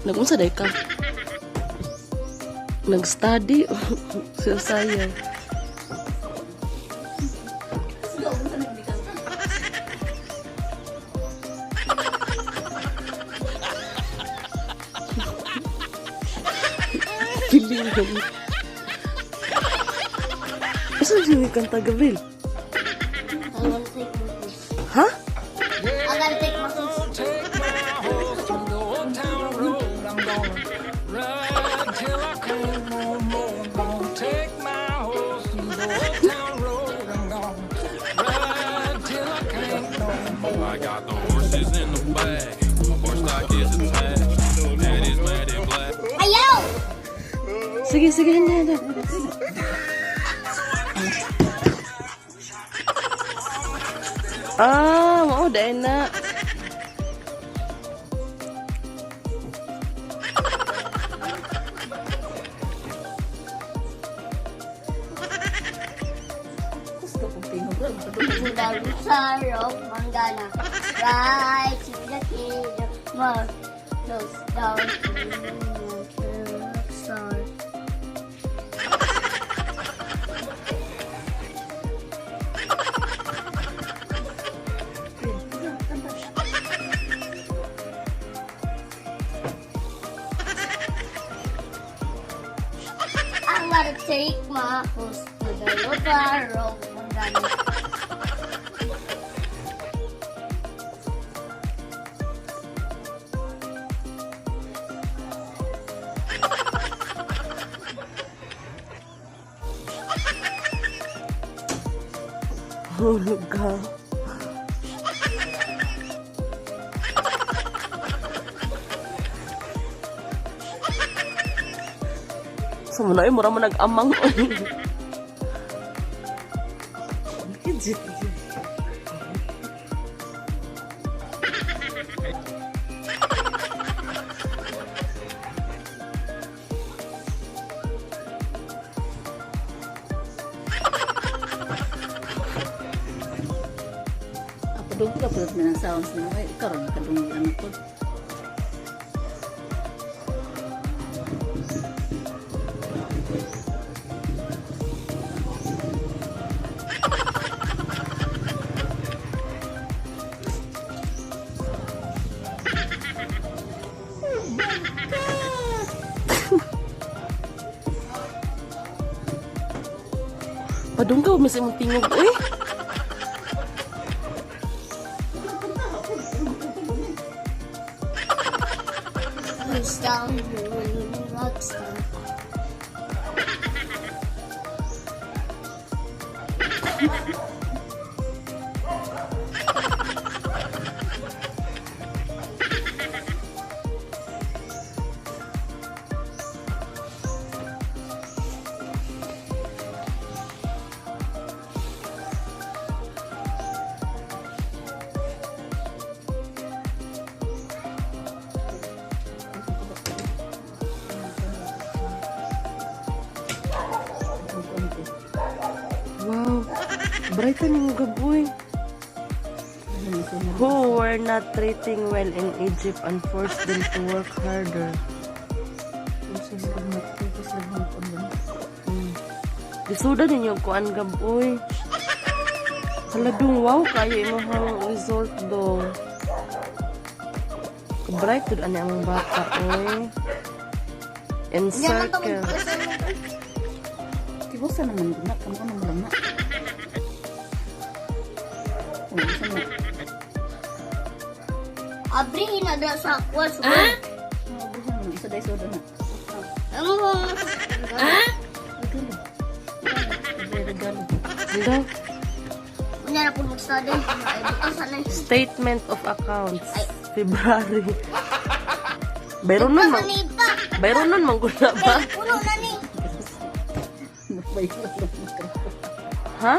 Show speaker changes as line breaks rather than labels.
Nag-unsa day ka? Nag-study. Sayaw. Pilingan. Asa siya kanta, Gabriel?
I wanna take my horse.
Ha?
I gotta take my horse.
Take my horse to the old town road. I'm gonna ride till I can't no more. I'm gonna take my horse to the old town road. I'm gonna ride till I can't no more.
I got the horses in the back. Horse stock is attached. Daddy's mad and black.
Ayaw!
Sige, sige, hindi, hindi. Ah, mao dahil na.
Gusto kong tingog.
To the Luzaro, I'm gonna ride to the kingdom. More close down to the star. I'm gonna take my horse to the Luzaro, I'm gonna
Hulog ka. Sa muna ay, mura mo nag-amang. Legit.
Ako doon ko kapag may nang sounds na. Ay, karon kadung ano ko.
Padunggaw, mas imong tingog, uy.
Who's down rolling rockstar.
Wow. Bright ni mo gaboy. Who were not treating well in Egypt and forced them to work harder. Lisuda ninyo kuan gaboy. Haladong wow kayo imong result do. Bright tud ani ang bata oy. Encircle.
Tibusa naman guna, kamo nang lang na. Oh, isa na.
Abri na da sa kwan.
Oh, abrihan naman. Isa dahil soda na.
Ano mo?
Regalo. Regalo. Regalo.
Hindi.
Unya na po mag-study. Ay, butang sana.
Statement of accounts. February. Bayron nun
Butang
man.
sana ipa.
Bayron nun man guna ba?
Puno na ni.
Magbayad lang.
Ha?